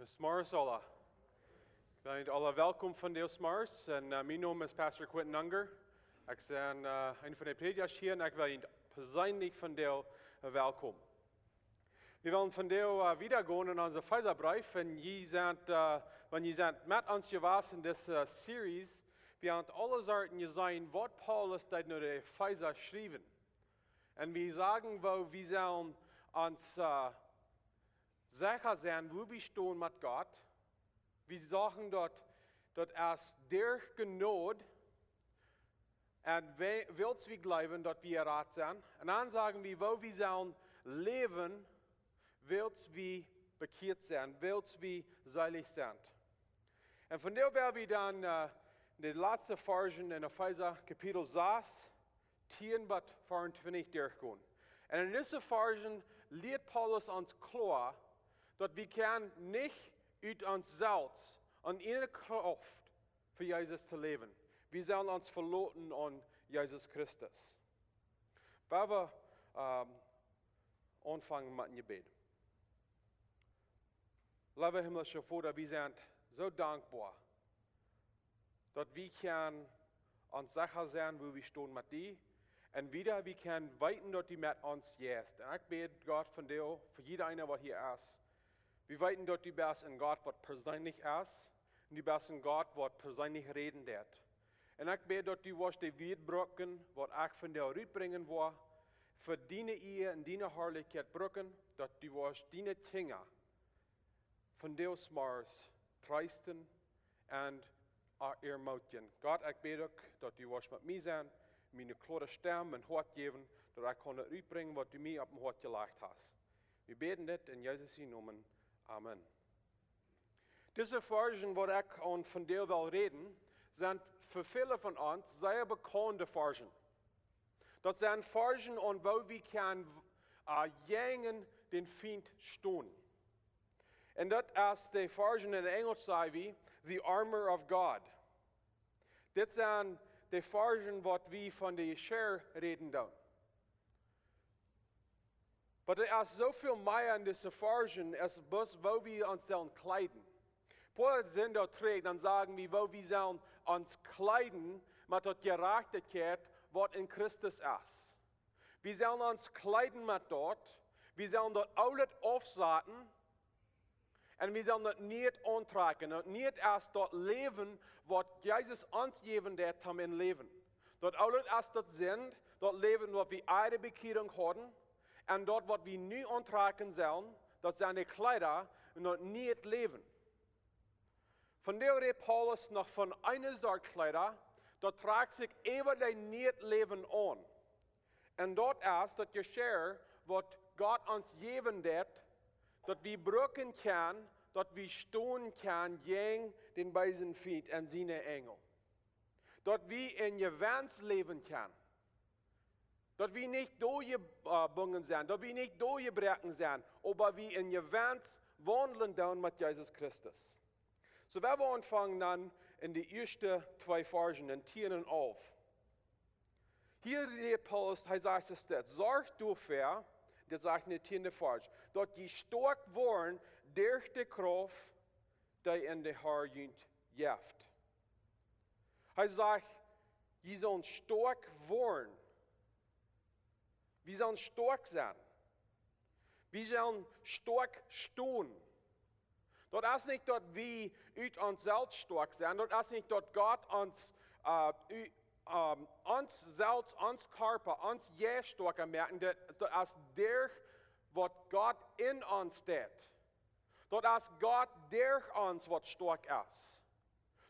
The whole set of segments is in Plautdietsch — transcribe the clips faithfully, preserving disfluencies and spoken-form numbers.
Smaris aula. Ekj well junt aula welkom vondoag smaris. Un, eh, mien Nomen es Pastor Quentin Unger. Ekj sie, eh, een von de Prädjasch hia un ekj well junt persenlich vondoag welkom. Wie wellen vondoag, eh, wieda gonen en onsen Efesabreef. Un jie sent, eh, wan jie sent met ons jewast en dise, eh, Series, wie haben aule Sorten jeseenen, waut Paulus deed no de Efesa schriewen. Un wie sagen, woo wie sellen ons, eh, secha sennen, woo wie stonen met Gott. Wie sagen daut, daut es derch Jnod, un wie, wiels wie jleewen, daut wie jerat sent. Un dan sagen wie, woo wie sellen läwen, wiels wie bekjieet sent, wiels wie seelich sent. Un vondoag woa wie dan, eh, de latste Varschen en Efesa Kapitel sas, tieen bat veeauntwintich derchgonen. Un en dise Varschen lieet Paulus ons kloa, daut wie kjennen nich ut ons selfst aun eene Krauft fa Jesus to läwen. Wie sellen ons veloten aun Jesus Christus. Lot ons, ehm, aunfangen met een Jebäd. Leewa himmlischa Voda, wie sent soo dankboa, daut wie kjennen ons secha sennen, woo wie stonen met die. Un wieda, wie kjennen weeten, daut du met ons jeist. Un ekj bäd, Gott, vondoag fa jieda eena, waut hia es. Wie weeten, daut du best een Gott, waut persenlich es. Un du best een Gott, waut persenlich räden deit. Un ekj bäd, daut du woascht de Wieed brucken, waut ekj vondoag rutbrinjen woa, fa diene Ea un diene Harlichkjeit brucken, daut du woascht diene Kjinja vondoag smaris treesten un, eh, ermootjen. Gott, ekj bäd uk, daut du woascht met mie sennen, mie eene kloare Stemm un Hoat jäwen, daut ekj kaun daut rutbrinjen, waut du mie opp daut Hoat jelajcht hast. Wie bäden dit en Jesus sienen Nomen. Amen. Dise Varschen, waut ekj aun vondoag well räden, sent fa väle von ons sea bekaunde Varschen. Daut sent Varschen, aun woo wie kjennen, eh, jäajen dän Fient stonen. Un daut es de Varschen, en Enjelsch saj wie, the armor of God. Dit sent de Varschen, waut wie von de Jescherr räden doonen. Oba doa es soo väl mea en dise Varschen, aus bloos woo wie ons sellen kjleeden. Poa Sinnen trigj, dan sagen wie, woo wie sellen ons kjleeden met daut Jerajchtichkjeit, waut en Christus es. Wie sellen ons kjleeden met daut. Wie sellen daut Oole aufsaten. Un wie sellen daut Niee auntrakjen. Daut Niee es daut Läwen, waut Jesus ons jäwen deed, om en läwen. Daut Oole es daut Sind, daut Läwen, waut wie ea de Bekjierunk hauden. Un daut, waut wie nu auntrakjen sellen, daut sent de Kjleeda un daut Niee Läwen. Vondoag rät Paulus noch von eene Sort Kjleeda, daut trakjt sikj äwa daut niee Läwen aun. Un daut es daut Jescherr, waut Gott ons jäwen deed, daut wie brucken kjennen, daut wie stonen kjennen jäajen dän beesen Fient un siene Enjel. Daut wie en Jewenn läwen kjennen. Daut wie nich doagebungen sent, daut wie nich doajebroaken sent, oba wie en Jewenn waundlen doonen met Jesus Christus. Soo, wie wellen aunfangen dan en de ieeschte twee Varschen, en tieen un alf. Hia rät Paulus, hee sajcht es dit: Sorcht doafäa, dit sajcht en de tieende Varsch, daut jie stoakj woaren derch de Krauft, dee de Herr junt jeft. Hee sajcht, jie sellen stoakj woaren. Wie sellen stoakj sennen. Wie sellen stoakj stonen. Daut es nich daut wie ut ons selfst stoakj sent. Daut es nich daut Gott ons, eh, u-, ehm, ons selfst, ons Kjarpa, ons Jeist stoakja moaken. Daut, daut es derch waut Gott en ons deed. Daut es Gott derch ons waut stoakj es.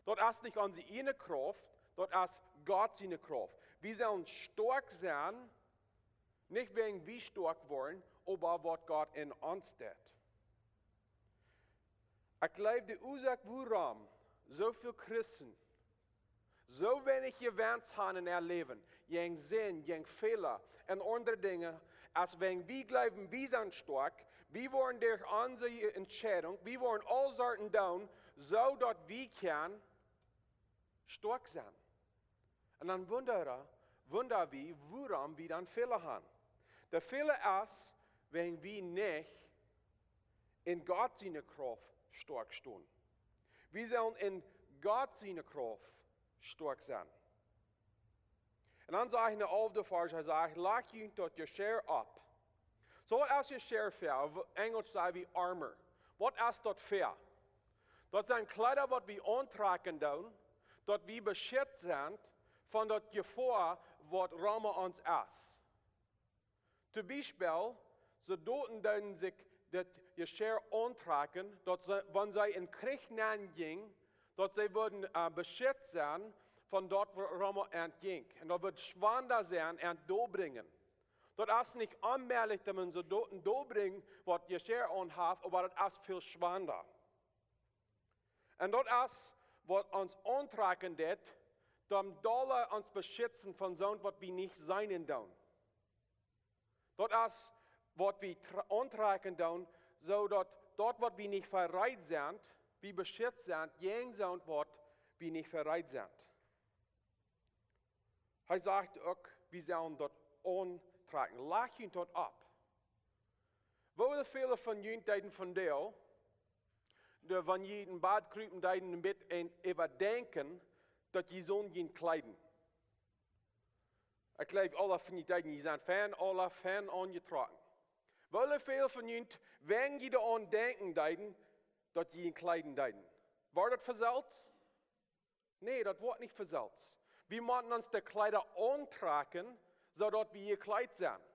Daut es nich onse ieejne Krauft, daut es Gott siene Krauft. Wie sellen stoakj sennen, nich wäajen wie stoakj woaren, oba waut Gott en ons deed. Ekj jleew, de Uasoak, wuarom soo väl Christen soo weinich Jewenn haben en äa Läwen, jäajen Sind, jäajen Fäla un aundre Dinja, es wäajen wie jleewen, wie sent stoakj, wie woaren derch onse Entscheidunk, wie woaren aule Sorten doonen, soo daut wie kjennen stoakj sennen. Un dan wundren, wundren wie, wuarom wie dan Fäla haben. De Fäla es, wäajen wie nich en Gott siene Krauft stoakj stonen. Wie sellen en Gott siene Krauft stoakj sennen. Un dan sajcht en de alfte Varsch, hee sajcht: "Lajcht junt daut Jeschicht opp." Soo, waut es Jeschicht fa? Opp Enjlisch saj wie armor. Waut es daut fa? Daut sent Kjleeda waut wie auntrakjen doonen, daut wie beschitzt sent von daut Jefoa waut rom ons es. Toom Biespel, Soldoten deeden sikj daut Jeschicht auntrakjen, daut see, wan see en Kjrich nenjinjen, daut see wudden, äh, beschitzt sennen von daut waut rom an jinkj. Un daut wudd schwanda sennen an doobrinjen. Daut es nich onmäajlich, daut eenen Soldoten doobrinjt waut Jeschicht aun haft, oba daut es väl schwanda. Un daut es waut ons auntrakjen deit, daut dolla ons beschitzen von soont waut wie nich seenen doonen. Daut es waut wie tra-, auntrakjen doonen, soo daut daut waut wie nich bereit sent, wie beschitzt sent jäajen soont waut wie nich bereit sent. Hee sajcht uk, wie sellen daut auntrakjen. Lajcht junt daut opp. Woo väle von junt deeden vondoag, de, wan jie en Bad krupen, deeden een bät äwadenkjen, daut jie sullen junt kjleeden? Ekj jleew, aule von junt deeden, jie sent fein, aule fein aunjetrocken. Woo väle von junt, wan jie doaraun denkjen deeden, daut jie junt kjleeden deeden? Wia daut von selfst? Nä, daut woat nich von selfst. Wie motten ons de Kjleeda auntrakjen, soo daut wie jekjleet sent.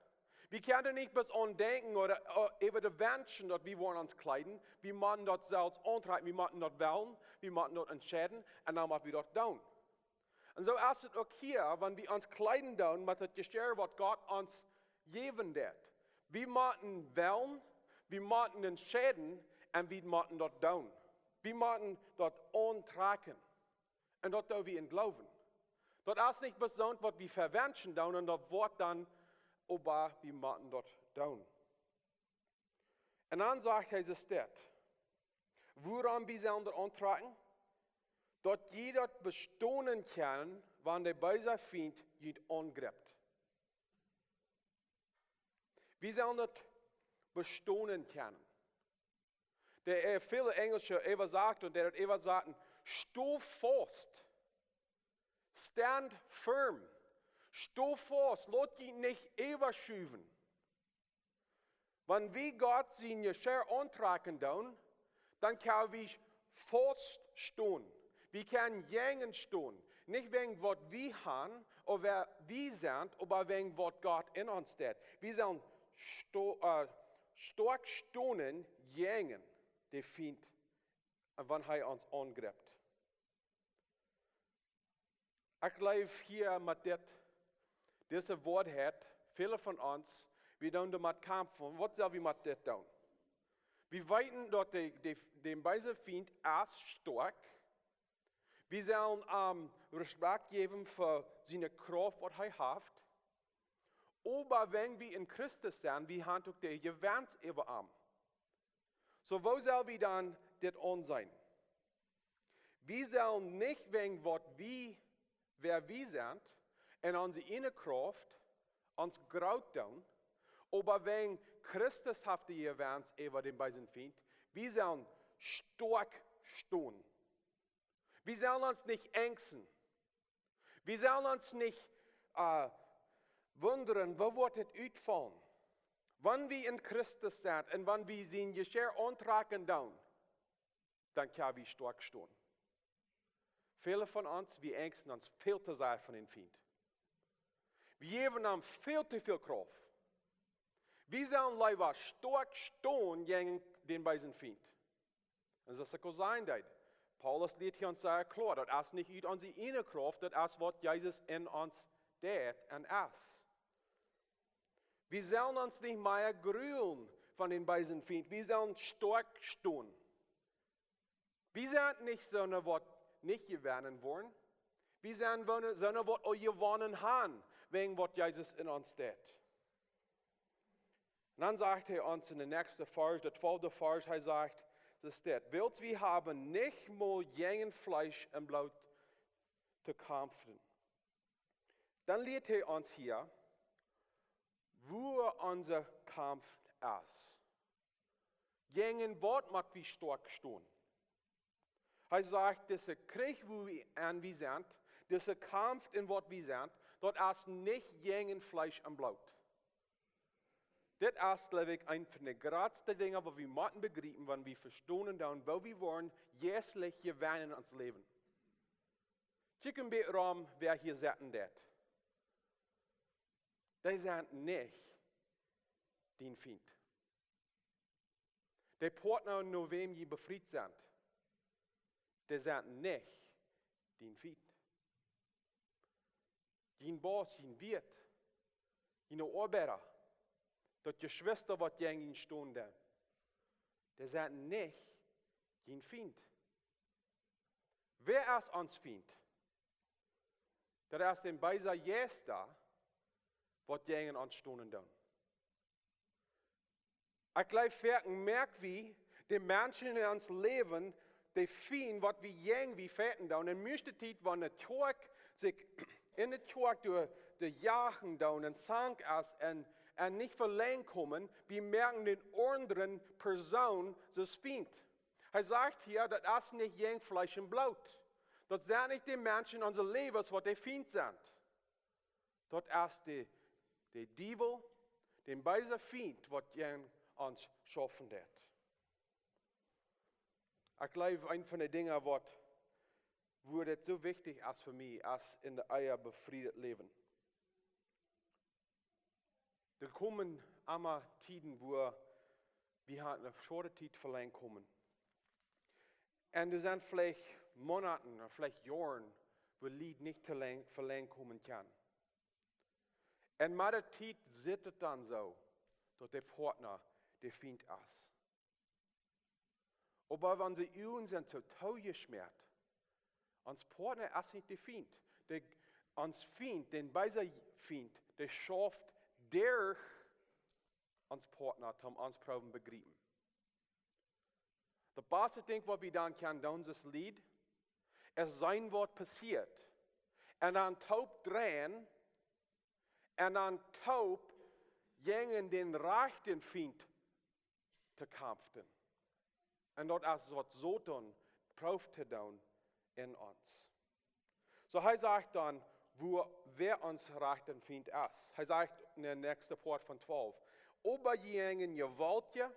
Wie kjennen nich bloos aun denkjen ooda, äh, äwa de wenschen daut wie wellen ons kjleeden. Wie motten daut selfst auntrakjen, wie motten daut wellen, wie motten daut entscheiden un dan mott wie daut doonen. Un soo es et uk hia, wan wie ons kjleeden doonen met daut Jeschicht waut Gott ons jäwen deit. Wie motten wellen, wie motten entscheiden un wie motten daut doonen. Wie motten daut auntrakjen. Un daut doo wie em Gloowen. Daut es nich bloos soont waut wie wenschen doonen un daut woat dan, oba wie motten daut doonen. Un dan sajcht Jesus dit: "Wuarom wie sellen daut auntrakjen? Daut jie daut bestonen kjennen, wan de beese Fient junt aungrippt." Wie sellen daut bestonen kjennen. De, äh, väle enjlische Äwasatungen, dee daut äwasaten: "Sto faust." Stand firm. Sto faust. Lot die nich äwaschuwen. Wan wie Gott sien Jeschicht auntrakjen doonen, dan kjenn wie faust stonen. Wie kjennen jäajen stonen. Nich wäajen waut wie han ooda wäa wie sent, oba wäajen waut Gott en ons deit. Wie sellen sto-, äh, stoakj stonen jäajen de Fient, wan hee ons aungrippt. Ekj jleew hia met dit, dise Woarheit, väle von ons, wie doonen doamet kjamfen. Waut sell wie met dit doonen? Wie weeten daut de, de, de beese Fient es stoakj. Wie sellen am Respekt jäwen fa siene Krauft waut hee haft. Oba wan wie en Christus sent, wie han uk de Jewenst äwa am. Soo, woo sell wie dan dit aunseenen? Wie sellen nich wäajen waut wie, wäa wie sent, en onse ieejne Krauft ons groot doonen, oba wäajen Christus haft de Jewenst äwa dän beesen Fient, wie sellen stoakj stonen. Wie sellen ons nich enjsten. Wie sellen ons nich, äh, wundren, woo woat et utfaulen? Wan wie en Christus sent un wan wie sien Jeschicht auntrakjen doonen, dan kjenn wie stoakj stonen. Väle von ons, wie enjsten ons väl too sea von dän Fient. Wie jäwen am väl too väl Krauft. Wie sellen leewa stoakj stonen jäajen dän beesen Fient. Un soo aus ekj aul säd, Paulus lieet hia ons sea kloa, daut es nich ut onse ieejne Krauft, daut es waut Jesus en ons deit un es. Wie sellen ons nich mea grulen von dän beesen Fient. Wie sellen stoakj stonen. Wie sent nich soone waut nich jewennen woaren. Wie sent soone, soone waut aul jewonnen han, wäajen waut Jesus en ons deit. Un dan sajcht hee ons en de näakjste Varsch, de twalfte Varsch, hee sajcht, es dit: "Wiels wie haben nich mol jäajen Fleesch un Bloot to kjamfen." Dan lieet hee ons hia, woo onse Kaumf es. Jäajen waut mott wie stoakj stonen? Hee sajcht, dise Kjrich, wua wie aun wie sent, dise Kaumf, en waut wie sent, daut es nich jäajen Fleesch un Bloot. Dit es, jleew ekj, eent von de jratste Dinja, waut wie motten bejriepen, wan wie vestonen doonen, woo wie woaren jeistlich jewennen en ons Läwen. Kjikj een bät rom, wäa hia setten deit. Dee sent nich dien Fient. De Partner, no wäm jie befriet sent, dee sent nich dien Fient. Dien Boss, dien Wieet, diene Oabeida, daut Jeschwista, waut jäajen die stonen, dee sent nich dien Fient. Wäa es ons Fient? Daut es dee beese Jeista, waut jäajen ons stonen doonen. Ekj jleew, foaken moak wie de Menschen en ons Läwen, de Fient, waut wie jäajen wie fechten doonen. Un mieeschte Tiet, wan de Kjoakj sikj en de Kjoakj derch de Joaren doonen un zank es un, un nich velenjd komen, wie moaken dän aundren Persoon sien Fient. Hee sajcht hia, daut es nich jäajen Fleesch un Bloot. Daut sent nich de Menschen en ons Läwen, waut de Fient sent. Daut es de, de Diewel, dee beese Fient, waut jäajen ons schaufen deit. Ekj jleew, eent von de Dinja, waut, wua dit soo wichtich es fa mie, es en de Ehe befrieet läwen. Doa komen emma Tieden, wua wie ha eene schwoare Tiet velenjd komen. Un doa sent veleicht Moonaten ooda veleicht Joaren, wua Lied nich to lang, velenjd komen kjennen. Un met de Tiet sitt et dan soo, daut de Partner de Fient es. Oba wan onse Uagen sent soo toojeschmäat, ons Partner es nich de Fient. De, ons Fient, dee beese Fient, dee schauft derch ons Partner, om ons proowen bejriepen. Daut baste Dinkj, waut wie dan kjennen doonen, es Lied, es seenen, waut passieet. Un dan toop dreien, un dan toop jäajen dän rajchten Fient to kjamfen. Un daut es, waut Soton prooft to doonen en ons. Soo, hee sajcht dan, wua, wäa ons rajchten Fient es. Hee sajcht en de näakjste Poat von twalf: Oba jäajen Jewaulten,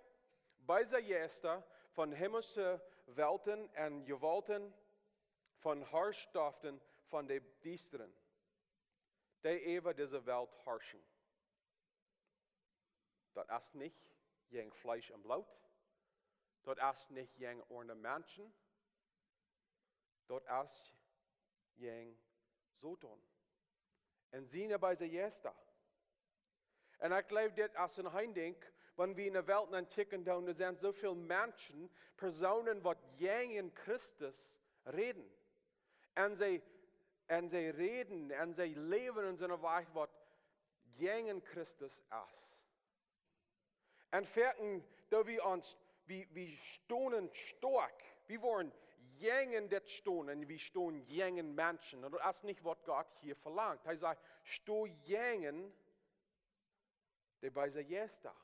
beese Jeista von himmlische Welten un Jewaulten von Harschoften von de Diestren, dee äwa dise Welt harschen. Daut es nich jäajen Fleesch un Bloot. Daut es nich jäajen aundre Menschen. Daut es jäajen Soton un siene beese Jeista. Un ekj jleew, dit es een Dinkj, wan wie en de Welt ankjikjen, dan doa sent soo väl Menschen, Persoonen, waut jäajen Christus räden. Un see, un see räden, un see läwen en soone Wies, waut jäajen Christus es. Un foaken, daut wie ons, wie, wie stonen stoakj. Wie woaren jäajen dit stonen, wie stonen jäajen Menschen. Un daut es nich, waut Gott hia velangt. Hee sajcht, sto jäajen de beese Jeista,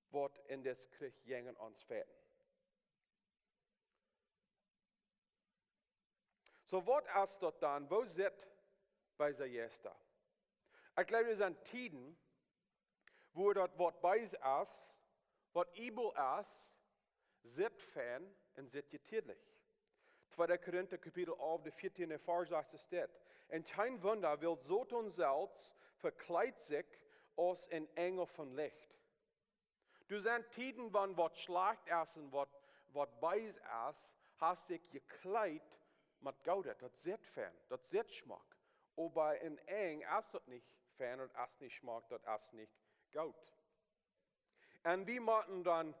waut en dit Kjrich jäajen ons fechten. Soo, waut es daut dan? Woo sitt beese Jeista? Ekj jleew, doa sent Tieden, wua daut, waut bees es, waut evil es, sitt fein un sitt jetälich. Tweede Korinta Kapitel alf, de vieetieende Varsch sajcht, es dit: Un kjeen Wunda, wiels Soton selfst vekjleet sikj aus een Enjel von Licht. Doa sent Tieden, wan waut schlajcht es un waut, waut bees es, haft sikj jekjleet met Goodet. Daut sitt fein, daut sitt schmock. Oba en Enj es daut nich fein, daut es nich schmock, daut es nich goot. Un wie motten dan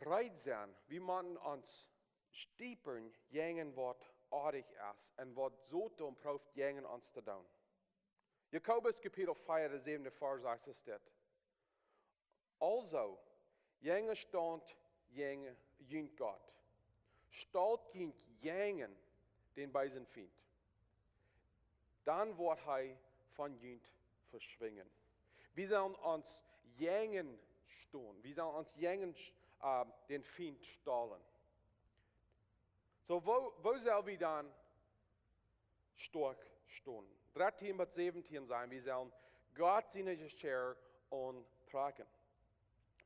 reed sennen, wie motten ons stipren jäajen waut oajch es un waut Soton prooft jäajen ons to doonen. Jakobus Kapitel vea, de säwende Varsch sajcht, es dit: Aulsoo, jäajen stalt junt jäajen, junt Gott. Stalt junt jäajen dän beesen Fient. Dan woat hee von junt veschwinjen. Wie sellen ons jäajen stonen. Wie sellen ons jäajen, äh, dän Fient stalen. Soo, woo, woo sell wie dan stoakj stonen? Dartieen bat säwentieen sajen, wie sellen Gott siene Jeschia auntrakjen.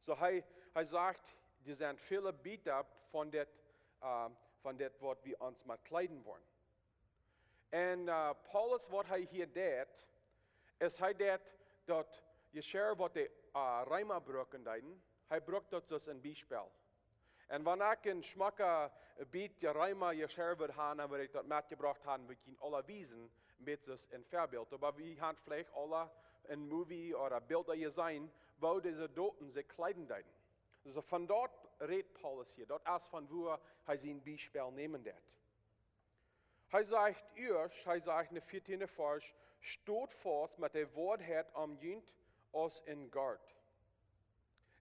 Soo, hee, hee sajcht, doa sent väle Bieta von dit, äh, von dit, waut wie ons met kjleeden woaren. Un, äh, Paulus, waut hee hia deit, es hee deit daut Jeschia, waut de, äh, Reema brucken deeden, hee brukt daut aus een Biespel. Un wan ekj een schmocka Bät Reema Jeschia wudd haben, dan wudd ekj daut metjebrocht haben, wudd ekj junt aula wiesen, een bät aus een Väabilt. Oba wie haben veleicht aula een Movie ooda Bilda jeseenen, woo dise Doten sikj kjleeden deeden. Soo, von daut rät Paulus hia. Daut es von wua hee sien Biespel nämen deit. Hee sajcht ieescht, hee sajcht en dän vieetieenden Varsch: "Stot faust met de Woarheit om junt aus een Gart."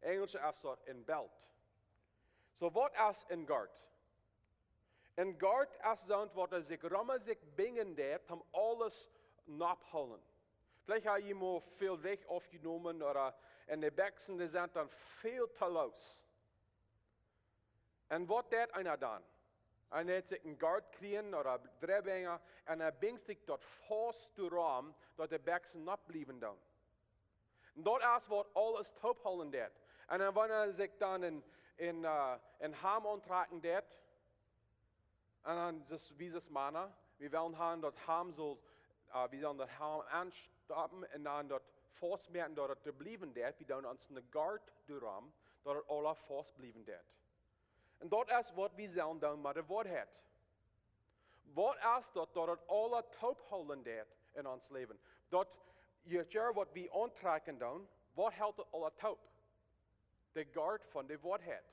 Enjelsch es daut een belt. Soo, waut es een Gart? Een Gart es soont, waut sikj rom sikj binjen deit, om aules nopp hoolen. Veleicht hab jie mol väl Jewicht aufjenomen ooda, un de Bekjsen, dee sent dan väl too loos. Un waut deit eena dan? Eena haft sikj een Gart jekjräajen ooda Dreibinja, un hee binjt sikj daut faust doarom, daut de Bekjsen nopp bliewen doonen. Un daut es waut aules toop hoolen deit. Un dan, wan eena sikj dan een, een, äh, een Hamd auntrakjen deit, un dan, daut es wie daut Mana, wie wellen haben daut Hamd saul, äh, wie sellen daut Hamd aunstoppen un dan daut faust moaken, daut et doa bliewen deit, wie doonen ons een Gart doarom, daut et aula faust bliewen deit. Un daut es waut wie sellen doonen met de Woarheit. Waut es daut, daut et aula toop hoolen deit en ons Läwen? Daut, je, je, waut wie auntrakjen doonen, waut helt et aula toop? De Gart von de Woarheit.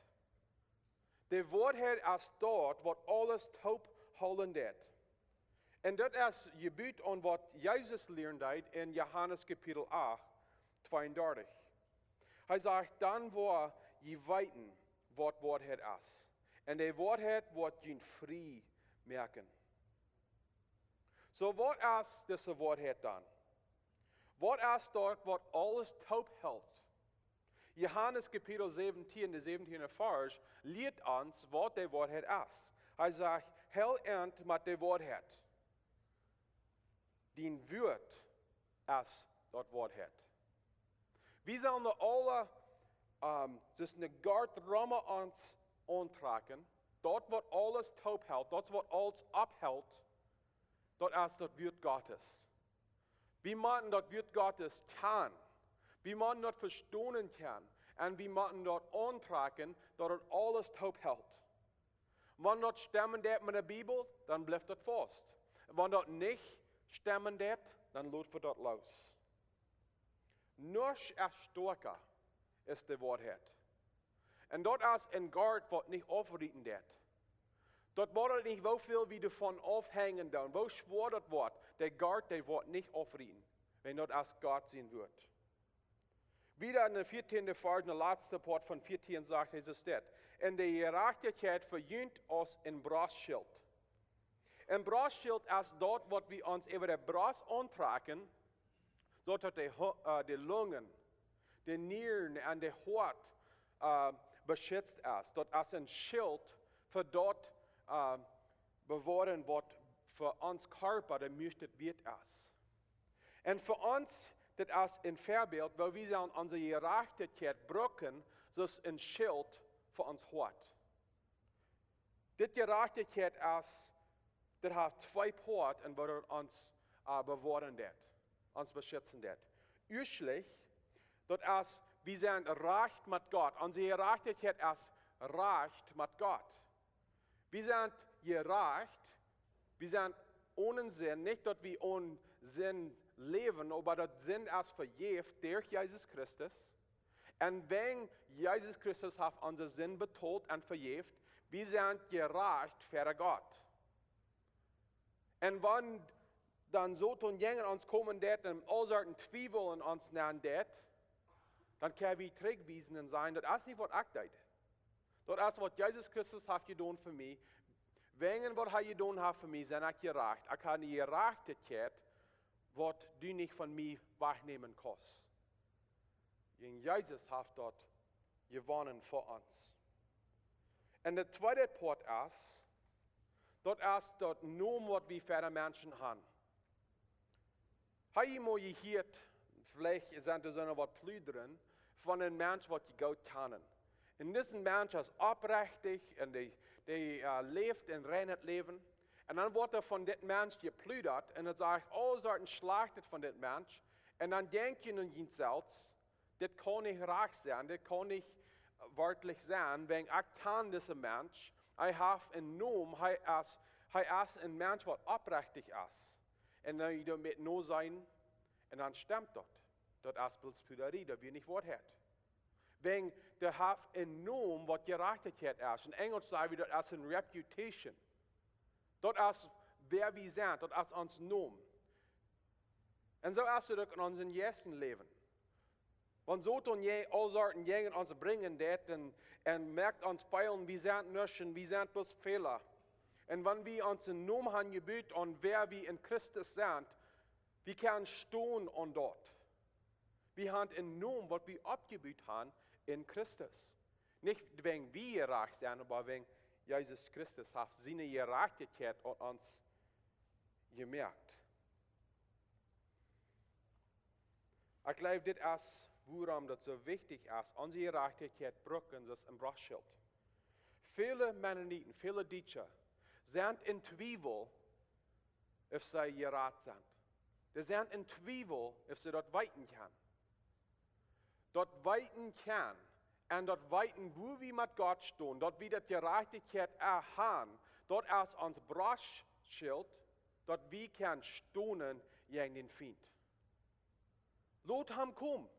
De Woarheit es daut, waut aules toop hoolen deit. Un daut es jebut aun waut Jesus lieren deed en Johanes Kapitel acht, tweeundartich. Hee sajcht: "Dan woa jie weeten, waut Woarheit es. Un de Woarheit woat junt frie moaken." Soo, waut es dise Woarheit dan? Waut es daut, waut aules toop helt? Johanes Kapitel säwentieen, de säwentieende Varsch, lieet ons, waut de Woarheit es. Hee sajcht: "Hool ent met de Woarheit. Dien Wuat es daut Woarheit." Wie sellen aula, ähm, daut es een Gart rom ons auntrakjen, daut waut aules toop helt, daut waut aules opphelt, daut es daut Wuat Gottes. Wie motten daut Wuat Gottes kjanen. Wie motten daut vestonen kjanen. Un wie motten daut auntrakjen, daut et aules toop helt. Wan daut stemmen deit met de Bibel, dan blift daut faust. Wan daut nich stemmen deit, dan lot wie daut loos. Nuscht es stoakja aus de Woarheit. Un daut es een Gart, waut nich aufrieten deit. Daut woat nich, woo väl wie doavon aufhenjen doonen, woo schwoa daut woat, de Gart, dee woat nich aufrieten, wan daut es Gott sien Wuat. Wieda en dän vieetieenden Varsch, de latste Poat von vieetien, sajcht Jesus dit: "Un de Jerajchtichkjeit fa junt aus een Brostschilt." Een Brostschilt es daut, waut wie ons äwa de Brost auntrakjen, daut et de Ho-, äh, de Lungen, de Nieren un de Hoat, äh, beschitzt es. Daut es een Schilt fa daut, äh, bewoaren, waut fa ons Kjarpa de mieeschte wieet es. Un fa ons, daut es een Väabilt, woo wie sellen onse Jerajchtichkjeit brucken, soo aus een Schilt fa ons Hoat. Dit Jerajchtichkjeit es, daut haft twee Poat un woat ons, äh, bewoaren deit, ons beschitzen deit. Ieeschtlich, daut es, wie sent rajcht met Gott. Onse Jerajchtichkjeit es rajcht met Gott. Wie sent jerajcht, wie sent onen Sind, nich daut wie onen Sind läwen, oba daut Sind es vejäft derch Jesus Christus. Un wäajen Jesus Christus haft onse Sind betolt un vejäft, wie sent jerajcht ver Gott. Un wan dan Soton jäajen ons komen deit un aul Sorten Twiewel en ons nenn deit, dan kjenn wie trigjwiesen un sajen: "Daut es nich waut ekj deed. Daut es waut Jesus Christus haft jedonen fa mie. Wäajen waut hee jedonen haft fa mie, sie ekj jerajcht. Ekj hab eene Jerajchtichkjeit, waut du nich von mie wajchnämen kaust." Un Jesus haft daut jewonnen fa ons. Un de tweede Poat es, daut es daut Nomen waut wie fa de Menschen han. Ha jie mol jehieet, veleicht sent doa soone waut pludren, von een Mensch waut jie goot kjanen. Un disen Mensch es oprechtich un dee, dee äh, läft een reinet Läwen. Un dan woat doa von dit Mensch jepludat un dan sajcht, oh, soo een Schlajchtet von dit Mensch. Un dan denkj jie en junt selfst, dit kaun nich rajcht sennen, dit kaun nich werkjlich sennen, wäajen ekj kjan disen Mensch, hee haft een Nomen, hee es, hee es een Mensch waut oprechtich es. Un dan jie doa met no sennen, un dan stemt daut. Daut es bloos Pludarie, daut wia nich Woarheit. Wäajen dee haft een Nomen waut Jerajchtichkjeit es. En Enjlisch saj wie daut es een reputation. Daut es wäa wie sent, daut es ons Nomen. Un soo es daut uk en onsen jeistlichen Läwen. Wan Soton je aul Sorten jäajen ons brinjen deit un, un moakt ons feelen, wie sent nuscht, wie sent bloos Fäla. Un wan wie onsen Nomen han jebut aun wäa wie en Christus sent, wie kjennen stonen aun daut. Wie han een Nomen waut wie oppjebut han en Christus. Nich wäajen wie jerajcht sent, oba wäajen Jesus Christus haft siene Jerajchtichkjeit aun ons jemoakt. Ekj jleew, dit es wuarom daut soo wichtich es, onse Jerajchtichkjeit brucken soo aus een Brostschilt. Väle Mennoniten, väle Dietsche sent en Twiewel, auf see jerat sent. Dee sent en Twiewel, auf see daut weeten kjennen. Daut weeten kjennen un daut weeten, woo wie met Gott stonen, daut wie daut Jerajchtichkjeit erhäa han, daut es ons Brostschilt, daut wie kjennen stonen jäajen dän Fient. Lot am komen.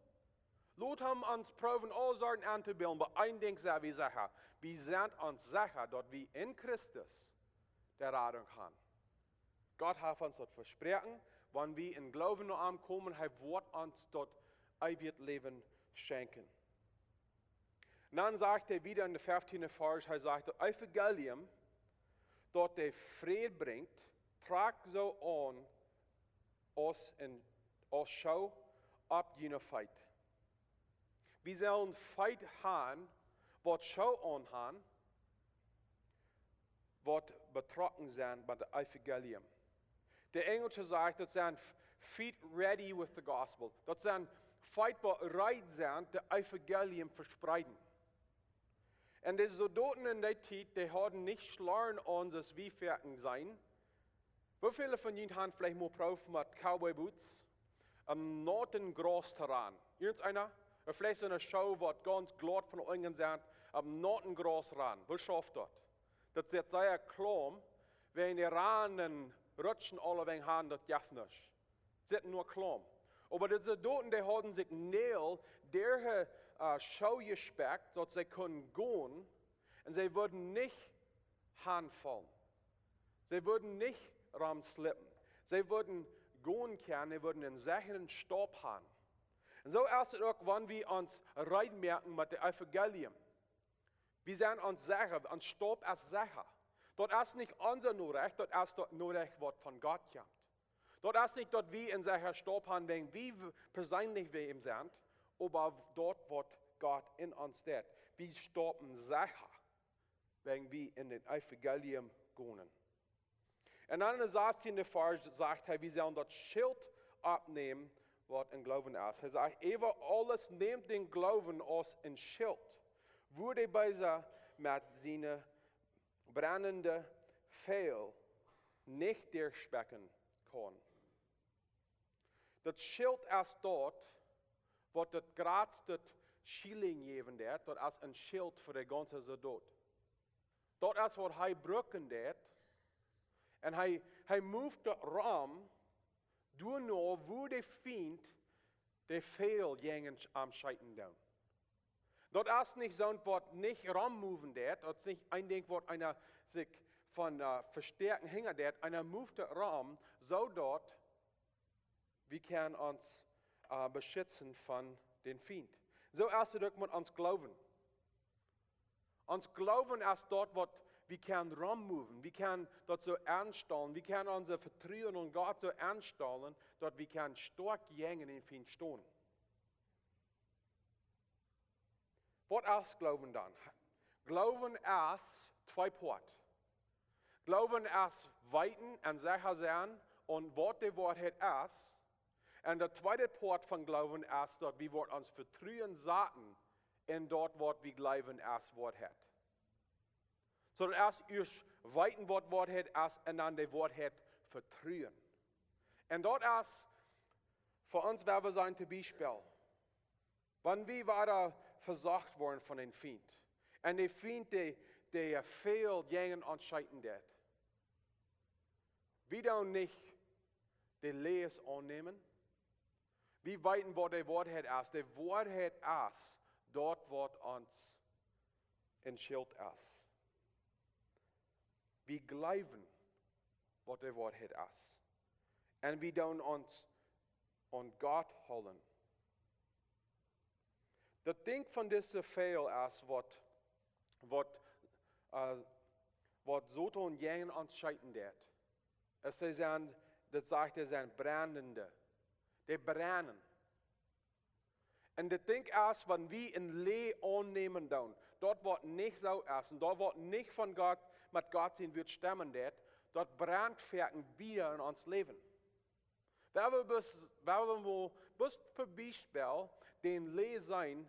Lot am ons proowen aul Sorten auntobillen, oba een Dinkj sent wie secha. Wie sent ons secha, daut wie en Christus de Radunk han. Gott haft ons daut vesproaken, wan wie en Gloowen no am komen, hee woat ons daut eewje Läwen schenkjen. Un dan sajcht hee wada en de feftiende Varsch, hee sajcht, daut Evangelium, daut de Fräd brinjt, trakjt soo aun aus een, aus Schoo opp june Feet. Wie sellen Feet han, waut Schoo aun han, waut betrocken sent bie daut Evangelium. De Enjlische sajcht, daut sent f-, feet ready with the gospel. Daut sent Feet waut reed sent, daut Evangelium vespreeden. Un de Soldoten en dee Tiet, dee hauden nich Schloaren aun, soo aus wie foaken seenen. Woo väle von junt han veleicht mol proowt met Cowboy Boots, em nauten Gras to rannen? Irjenteena? Ooda veleicht soone Schoo waut gaunz glaut von unjen sent, em nauten Gras rannen. Woo schauft daut? Daut sitt sea klaum, wan dee rannen, rutschen aulewäajen han, daut jeft nuscht. Sitt nua klaum. Oba dise Soldoten, dee hauden sikj Näajel derch de äh, Schoo jespekjt, daut see kunnen gonen, un see wudden nich hanfaulen. See wudden nich romslippen. See wudden gonen kjennen, see wudden een secharen Staup han. Un soo es daut uk, wan wie ons reed moaken met daut Evangelium. Wie sent ons secha, ons Staup es secha. Daut es nich onse Norecht, daut es daut Norecht waut von Gott kjemt. Daut es nich daut wie een secha Staup han, wäajen wie w-, perseenlich wäm sent, oba daut waut Gott en ons deit. Wie staupen secha, wäajen wie en daut Evangelium gonen. Un dan en de sastiende Varsch sajcht hee, wie sellen daut Schilt oppnämen, waut em Gloowen es. Hee sajcht, äwa aules nämt dän Gloowen aus een Schilt, wua de Beesa met siene brennende Pfeil nich derchspekjen kaun. Daut Schilt es daut, waut daut jratste Schilling jäwen deit, daut es een Schilt fa de gaunze Soldot. Daut es waut hee brucken deit. Un hee, hee moved daut rom, doano wua de Fient de Pfeil jäajen am scheeten deit. Daut es nich soont waut nich rommoven deit, daut es nich een Dinkj waut eena sikj von äh, vestäakjen hinja deit, eena moved daut rom, soo daut wie kjennen ons äh, beschitzen von dän Fient. Soo es daut uk met ons Gloowen. Ons Gloowen es daut waut wie kjennen rommoven, wie kjennen daut soo aunstalen, wie kjennen onse Vetruen en Gott soo aunstalen, daut wie kjennen stoakj jäajen dän Fient stonen. Waut es Gloowen dan? Gloowen es twee Poat. Gloowen es weeten un secha sennen aun waut de Woarheit es. Un de tweede Poat von Gloowen es daut wie woat ons Vetruen saten en daut waut wie gloowen es Woarheit. Soo daut es ieescht weeten waut Woarheit es un dan de Woarheit vetruen. Un daut es fa ons, wua wie sent, toom Biespel, wan wie woaren vesocht woaren von een Fient. Un de Fient, dee, dee väl jäajen ons schekjen deit. Wie doonen nich de Läajes aunnämen. Wie weeten waut de Woarheit es. De Woarheit es daut waut ons een Schilt es. Wie gloowen waut de Woarheit es. Un wie doonen ons aun Gott hoolen. Daut Dinkj von dise Väl es waut, waut, äh, waut Soton jäajen ons schekjen deit. Es see sent, daut sajcht, dee sent brennende. Dee brennen. Un daut Dinkj es, wan wie een Läajes aunnämen doonen, daut waut nich soo es, un daut waut nich von Gott, met Gott sien Wuat stemmen deit, daut brennt foaken wieda en ons Läwen. Wie haben bloos, wie haben bloos toom Biespel dän Läajes seenen,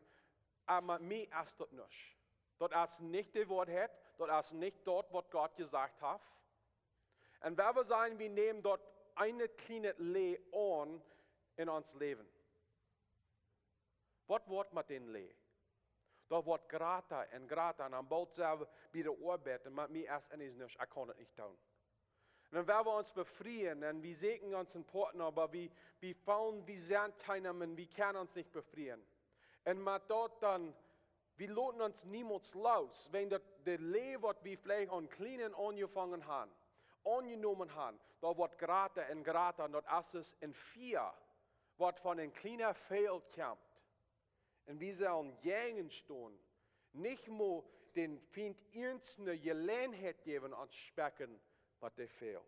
oba mie es daut nich. Daut es nich de Woarheit, daut es nich daut waut Gott jesajcht haft. Un wie haben seenen, wie nämen daut eene kjliene Läajes aun en ons Läwen. Waut woat met dän Läajes? Daut woat jrata un jrata un dan boolt sent wie bie de Oabeit un met mie es et nich, ekj kaun et nich doonen. Un dan woa wie ons befrieen un wie sieekjen ons een Partner, oba wie, wie feelen, wie sent kjeenem un wie kjennen ons nich befrieen. Un met daut dan, wie loten ons niemols loos, wan daut de Läajes waut wie veleicht aun kjlienen aunjefongen haben, aunjenomen haben, daut woat jrata un jrata un daut es aus een Fia, waut von een kjliena Väl kjemt. Un wie sellen jäajen stonen, nich mol dän Fient irjent eene Jeläajenheit jäwen, ons spekjen met de Väl.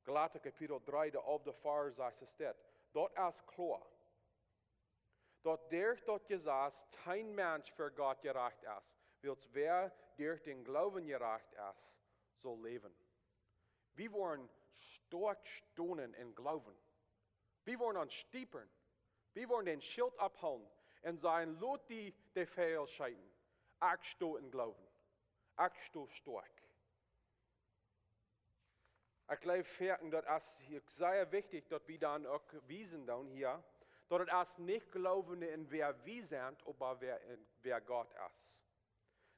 Galata Kapitel dree, de alfte Varsch sajcht et dit. Daut es kloa, daut derch daut Jesaz kjeen Mensch ver Gott jerajcht es, wiels wäa derch dän Gloowen jerajcht es, saul läwen. Wie woaren stoakj stonen em Gloowen. Wie woaren ons stiepen. Wie woaren dän Schilt opphoolen un sajen: "Lot die de Väl schekjen. Ekj sto em Gloowen. Ekj sto stoakj." Ekj jleew, foaken, daut es uk sea wichtich, daut wie dan uk wiesen doonen hia, daut et es nich Gloowen en wäa wie sent, oba wäa en, wäa Gott es.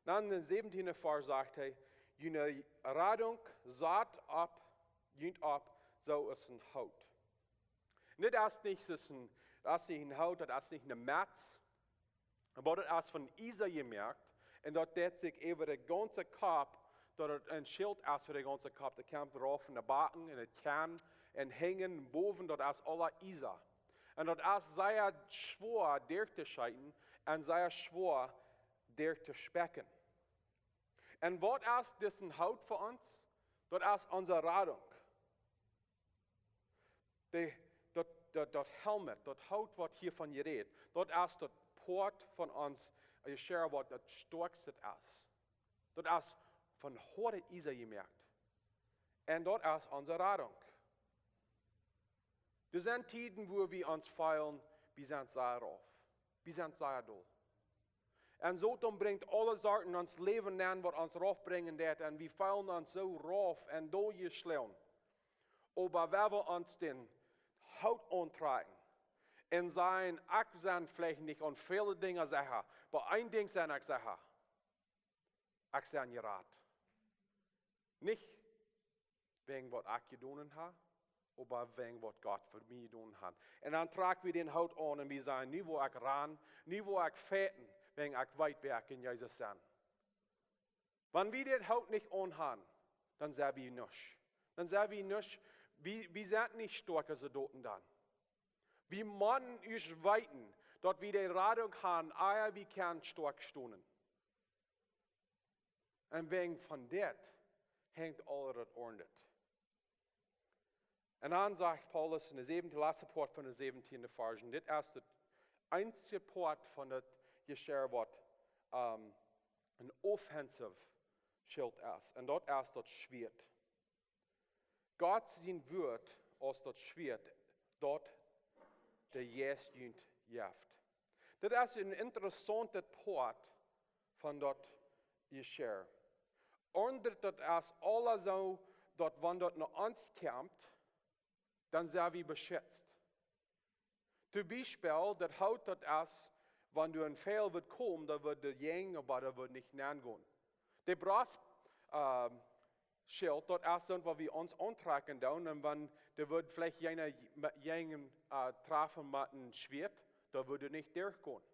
Dan em säwentieenden Varsch sajcht hee: "June Radunk sat opp, junt opp, soo aus een Hoot." Un dit es nich soo aus een, daut es nich een Hoot, daut es nich eene Metz. Oba daut es von Iesa jemoakt. Un daut deit sikj äwa de gaunze Kopp, daut et een Schilt es fa de gaunze Kopp. Daut kjemt rauf von de Backen un et Kjenn un hinjen un bowen, daut es aula Iesa. Un daut es sea schwoa derch to schekjen un sea schwoa derch to spekjen. Un waut es disen Hoot fa ons? Daut es onse Radunk. De, daut, daut, daut Helm, daut Hoot waut hia von jerät, daut es daut Poat von ons Jeschier waut daut stoakjste es. Daut es von hoadet Iesa jemoakt. Un daut es onse Radunk. Doa sent Tieden, wua wie ons feelen, wie sent sea rauf. Wie sent sea dol. Un Soton brinjt aule Sorten en ons Läwen nenn, waut ons rauf brinjen deit. Un wie feelen ons soo rauf un doljeschlonen. Oba wan wie ons dän Hoot auntrakjen un sajen: "Ekj sie veleicht nich aun väle Dinja secha, oba een Dinkj sie ekj secha. Ekj sie jerat." Nich wäajen waut ekj jedonen hab, oba wäajen waut Gott fa mie jedonen haft. Un dan trakj wie dän Hoot aun un wie sajen: "Nu woa ekj rannen, nu woa ekj fajchten, wäajen ekj weet, wäa ekj en Jesus sie." Wan wie dän Hoot nich aun haben, dan sent wie nuscht. Dan sent wie nuscht, wie, wie sent nich stoakje Soldoten dan. Wie motten ieescht weeten, daut wie de Radunk haben, ea wie kjennen stoakj stonen. Un wäajen von dit henjt aul daut aundre. Un dan sajcht Paulus en de säwentieende, latste Poat von de säwentieende Varsch, un dit es daut eensje Poat von daut Jeschirr waut, ähm, een offensive Schilt es. Un daut es daut Schwieet. Gott sien Wuat aus daut Schwieet, daut de Jeist junt jeft. Dit es een interessauntet Poat von daut Jeschirr. Aundret daut es aula soo, daut wan daut no ons kjemt, dan sent wie beschützt. Toom Biespel, daut Hoot, daut es, wan doa een Fiel wudd komen, dan wudd de Jäajen, oba daut wudd nich nengonen. De Brost, ähm, Schilt, daut es dan waut wie ons auntrakjen doonen, un wan de wudd veleicht Jäajen, Jäajen, äh, trafen met een Schwieet, dan wudd et nich derchgonen.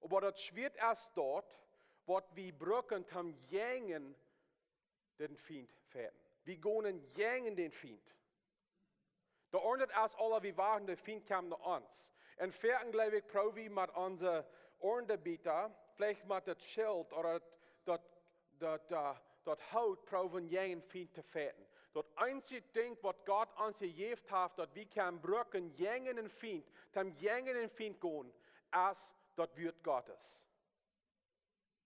Oba daut Schwieet es daut, waut wie brucken, toom jäajen dän Fient fajchten. Wie gonen jäajen dän Fient. Daut aundre es aula, wie woaren, de Fient kjemt no ons. Un foaken, jleew ekj, proow wie met onse Oarenbieta, veleicht met daut Schilt ooda daut, daut, daut, äh, daut Hoot proowen jäajen Fient to fajchten. Daut eensje Dinkj waut Gott ons jejäft haft, daut wie kjennen brucken jäajen dän Fient, toom jäajen dän Fient gonen, es daut Wuat Gottes.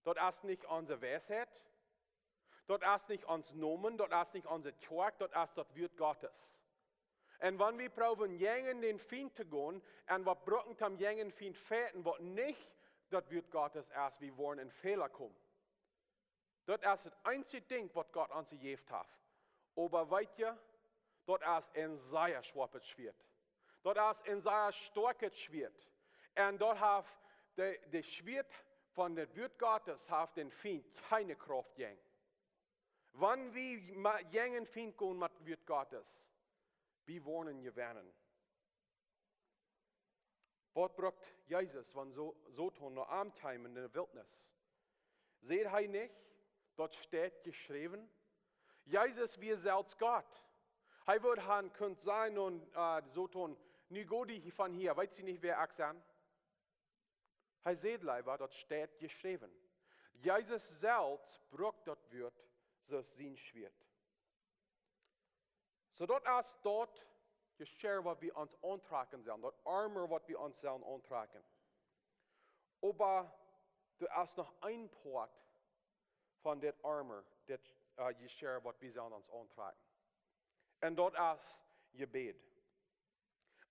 Daut es nich onse Weisheit. Daut es nich ons Nomen, daut es nich onse Kjoakj, daut es daut Wuat Gottes. Un wan wie proowen jäajen dän Fient to gonen, un waut brucken toom jäajen dän Fient fajchten, waut nich daut Wuat Gottes es, wie woaren en Fäla komen. Daut es daut eensje Dinkj waut Gott ons jejäft haft. Oba weet jie, daut es een sea schoapet Schwieet. Daut es een sea stoakjet Schwieet. Un daut haft de, de Schwieet von daut Wuat Gottes haft dän Fient kjeene Krauft jäajen. Wan wie ma-, jäajen dän Fient gonen met daut Wuat Gottes, wie woaren jewennen. Waut brukt Jesus, wan So-, Soton no am kjeem en de Wiltnis? Säd hee nich, daut steit jeschräwen? Jesus wia selfst Gott. Hee wudd han kunt sajen, un, äh, Soton, nu go die von hia, weetst du nich wäa ekj sie? Hee säd leewa, daut steit jeschräwen. Jesus selfst brukt daut Wuat soo aus sien Schwieet. Soo daut es daut Jeschirr waut wie ons auntrakjen sellen, daut Armor waut wie ons sellen auntrakjen. Oba doa es noch een Poat von dit Armor, dit, äh, Jeschirr waut wie sellen ons auntrakjen. Un daut es Jebäd.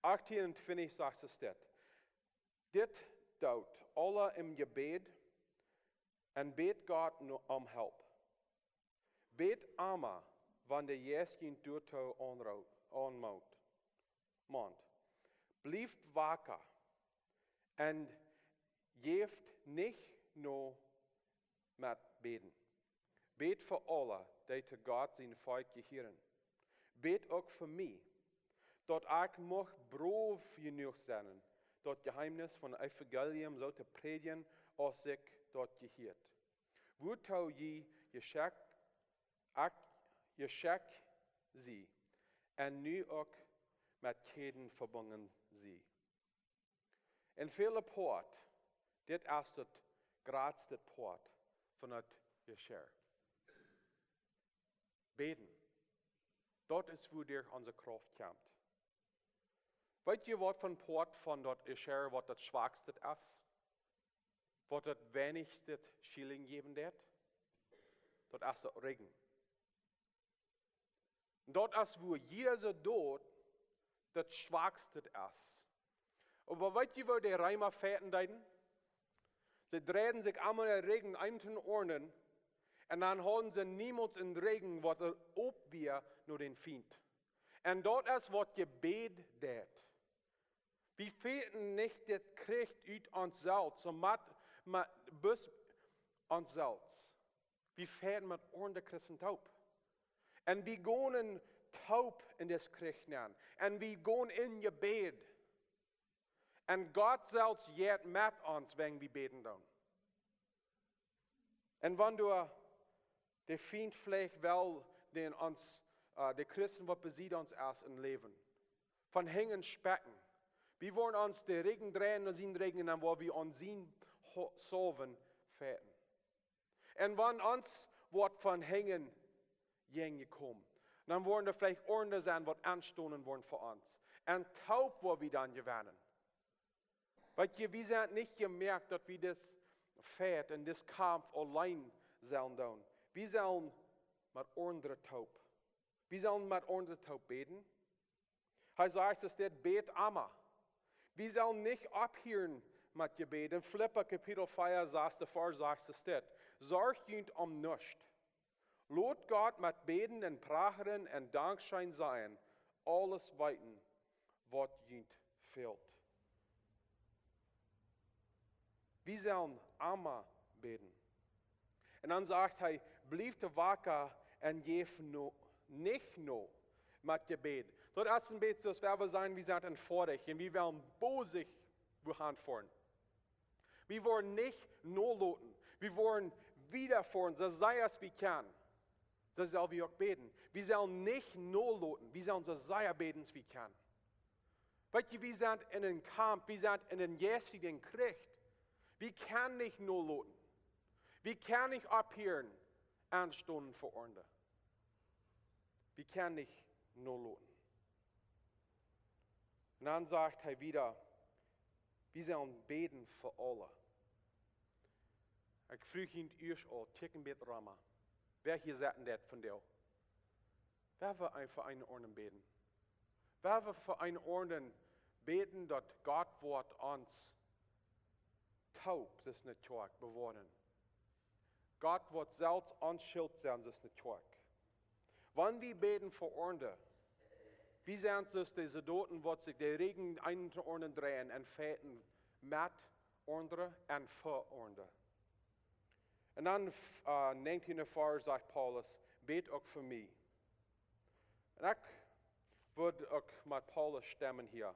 Achtieen un twintich sajcht et dit: Dit doot aula em Jebäd un bät Gott no, om Help. Bät emma, wan de Jeist junt doatoo aunro-, aunmoot, mant. Blieft waka un jäft nich no met bäden. Bät fa aule, dee to Gott sien Volkj jehieren. Bät uk fa mie, daut ekj mucht brow jenuach sennen, daut Jeheemnis von Evangelium soo to prädjen, aus sikj daut jehieet. Wuatoo jie jeschekjt, ekj jeschekjt sie, un nu uk met Kjäden vebungen sie. En väle Poat, dit es daut jratste Poat von daut Jeschirr. Bäden. Daut es wua doa onse Krauft kjemt. Weet jie waut fa een Poat von daut Jeschirr waut daut schwakste es? Waut daut weinichste Schielinj jäwen deit? Daut es daut Rigjen. Daut es wua jieda Soldoot daut schwakste es. Oba weet jie woo de Reema fajchten deeden? See dreiden sikj emma dän Rigjen eent no aundret, un dan hauden see niemols een Rigjen waut op wia no dän Fient. Un daut es waut Jebäd deit. Wie fajchten nich dit Kjrich ut ons selfst, soo met, met bloos ons selfst. Wie fajchten met aundre Christen toop. Un wie gonen toop en dit Kjrich nenn. Un wie gonen en Jebäd. Un Gott selfst jeit met ons, wan wie bäden doonen. Un wan doa de Fient veleicht well, dän ons, äh, de Christen waut besied ons es em Läwen, von hinjen spekjen. Wie woaren ons dän Rigjen dreien no sien Rigjen, un dan woa wie aun sien Ho-, Saulwen fajchten. Un wan ons woat von hinjen jäajen jekomen, dan woaren doa veleicht aundre sennen waut aunstonen woaren fa ons. Un toop woa wie dan jewennen. Weet jie, wie sent nich jemoakt daut wie dit Fajcht un dit Kaumf auleen sellen doonen. Wie sellen met aundre toop. Wie sellen met aundre toop bäden. Hee sajcht, es dit: Bät emma. Wie sellen nich opphieren met Jebäd. En Filippa Kapitel vea, sasta Varsch sajcht es dit: Sorcht junt om nuscht. Lot Gott met Bäden un Prachren un Dankscheen sajen aules weeten, waut junt fält. Wie sellen emma bäden. Un dan sajcht hee: Blieft wacka un jäft no, nich no met Jebäd. Daut es een bät soo aus wan wie sajen, wie sent en Foatich un wie wellen bosich wua han foaren. Wie woaren nich noloten. Wie woaren wieda foaren, soo sea aus wie kjennen. Soo sell wie uk bäden. Wie sellen nich noloten. Wie sellen soo sea bäden aus wie kjennen. Weet jie, wie sent en een Kaumf, wie sent en een jeistlichen Kjrich. Wie kjennen nich noloten. Wie kjennen nich opphieren, aunstonen fa aundre. Wie kjennen nich noloten. Un dan sajcht hee wieda: Wie sellen bäden fa aule. Ekj fruach junt ieescht aul, kjikj een bät rom. Wäa hia sett en dit von die? Woa wie fa eenen aundren bäden? Woa wie fa eenen aundren bäden, daut Gott woat ons toop, soo aus ne Kjoakj, bewoaren? Gott woat selfst ons Schilt sennen, soo aus ne Kjoakj. Wan wie bäden fa aundre, wie sent soo aus dee Soldoten, waut sikj de Rigjen eenen no aundren dreien un fajchten met aundre un fa aundre. Un dan, äh, näajentieende Varsch sajcht Paulus: Bät uk fa mie. Un ekj wudd uk met Paulus stemmen hia.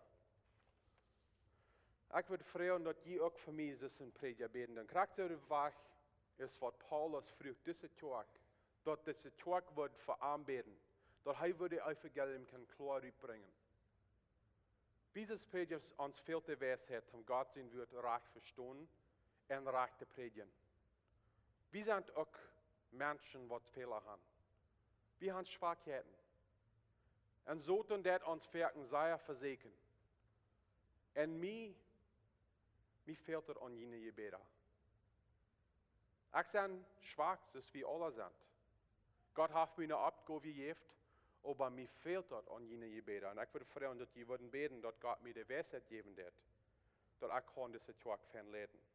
Ekj wudd froagen, daut jie uk fa mie soo aus een Prädja bäden. Dan krakjt soo de Wajch es, waut Paulus fruach dise Kjoakj, daut dise Kjoakj wudd fa am bäden, daut hee wudd daut Evangelium kjennen kloa rutbrinjen. Wie aus Prädja, ons fält de Weisheit, om Gott sien Wort rajcht vestonen un rajcht to prädjen. Wie sent uk Menschen, waut Fäla han. Wie han Schwakheiten. Un Soton deit ons foaken sea vesieekjen. Un mie, mie fält et aun june Jebäda. Ekj sie schwak, soo aus wie aule sent. Gott haft mie eene Oppgow jejäft, oba mie fält daut aun june Jebäda. Un ekj wudd froagen, daut jie wudden bäden, daut Gott mie de Weisheit jäwen deit, daut ekj kaun dise Kjoakj veleicht leiden.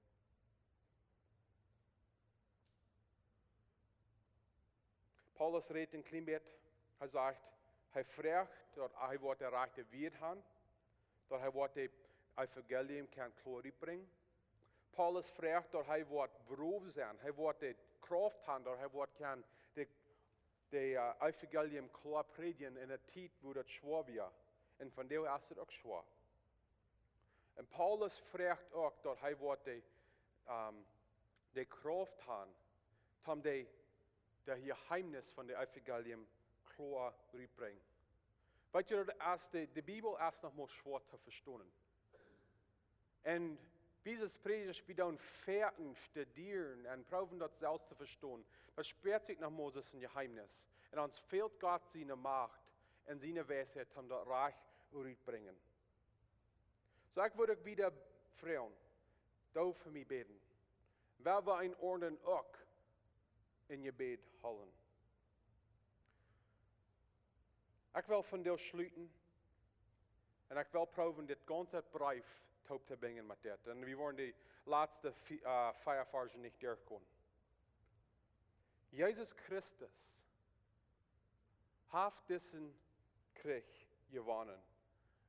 Paulus rät een kjlien bät, hee sajcht, hee fruach, daut hee woat de rajchte Wieed han, daut hee woat daut Evangelium kjennen kloa rutbrinjen. Paulus fruach, daut hee woat brow sennen, hee woat de Krauft han, daut hee woat kjennen de, de, äh, Evangelium kloa prädjen en de Tiet, wua daut schwoa wia. Un vondoag es et uk schwoa. Un Paulus fruach uk, daut hee woat de, ähm, de Krauft han, om de, de Jeheemnis von de Evangelium kloa rutbrinjen. Weet jie, daut es de, de Bibel es noch mau schwoa to vestonen. Un wie aus Prädja, wie doonen foaken studieren un proowen daut selfst to vestonen. Daut spieet sikj noch mau aus een Jeheemnis. Un ons fält Gott siene Macht un siene Weisheit, om daut rajcht rutbrinjen. Soo, ekj wudd uk wieda froagen, doo fa mie bäden. Woa wie eenen aundren uk en Jebäd hoolen. Ekj well vondoag schluten. Un ekj well proowen dit gaunze Breef toop to brinjen met dit. Un wie woaren de latste vi-, äh, vea Varsch nich derchgonen. Jesus Christus haft disen Kjrich jewonnen.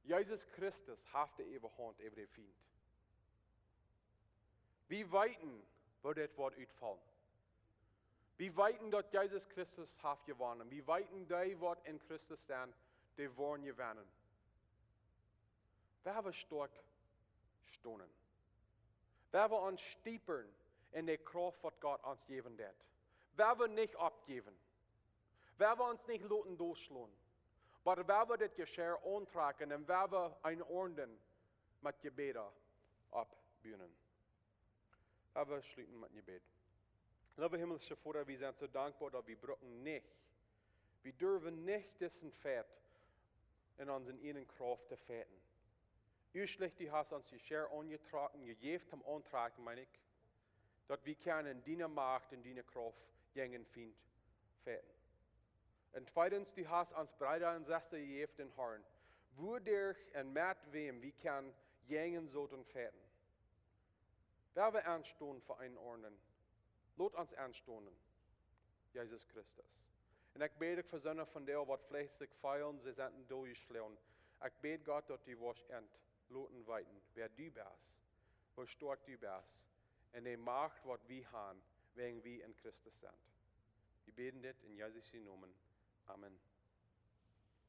Jesus Christus haft de Äwahaunt äwa dän Fient. Wie weeten, woo dit woat utfaulen. Wie weeten, daut Jesus Christus haft jewonnen. Wie weeten, dee waut en Christus sent, dee woaren jewennen. Woa wie stoakj stonen. Woa wie ons stiepren en de Krauft, waut Gott ons jäwen deit. Woa wie nich oppjäwen. Woa wie ons nich loten dolschlonen. Oba woa wie dit Jeschia auntrakjen un woa wie eenen aundren met Jebäda oppbuen. Lot ons schluten met een Jebäd. Leewa himmlischa Voda, wie sent soo dankboa, daut wie brucken nich, wie derwen nich disen Fajcht en onse ieejne Krauft to fajchten. Ieeschtlich, du hast ons Jeschirr aunjetrocken, jejäft toom auntrakjen, meen ekj, daut wie kjennen en diene Macht un diene Krauft jäajen dän Fient fajchten. Un tweedens, du hast ons Breeda un Sestren jejäft em Harn, wuaderch un met wäm wie kjennen jäajen Soton fajchten. Well wie enstonen fa eenen aundren? Lot ons enstonen, Jesus Christus. Un ekj bäd uk fa soone von dee, waut veleicht sikj feelen, see sent doljeschlonen. Ekj bäd, Gott, daut du woascht an loten weeten, wäa du best, woo stoakj du best, un de Macht, waut wie haben, wäajen wie en Christus sent. Wie bäden dit en Jesus sienen Nomen. Amen.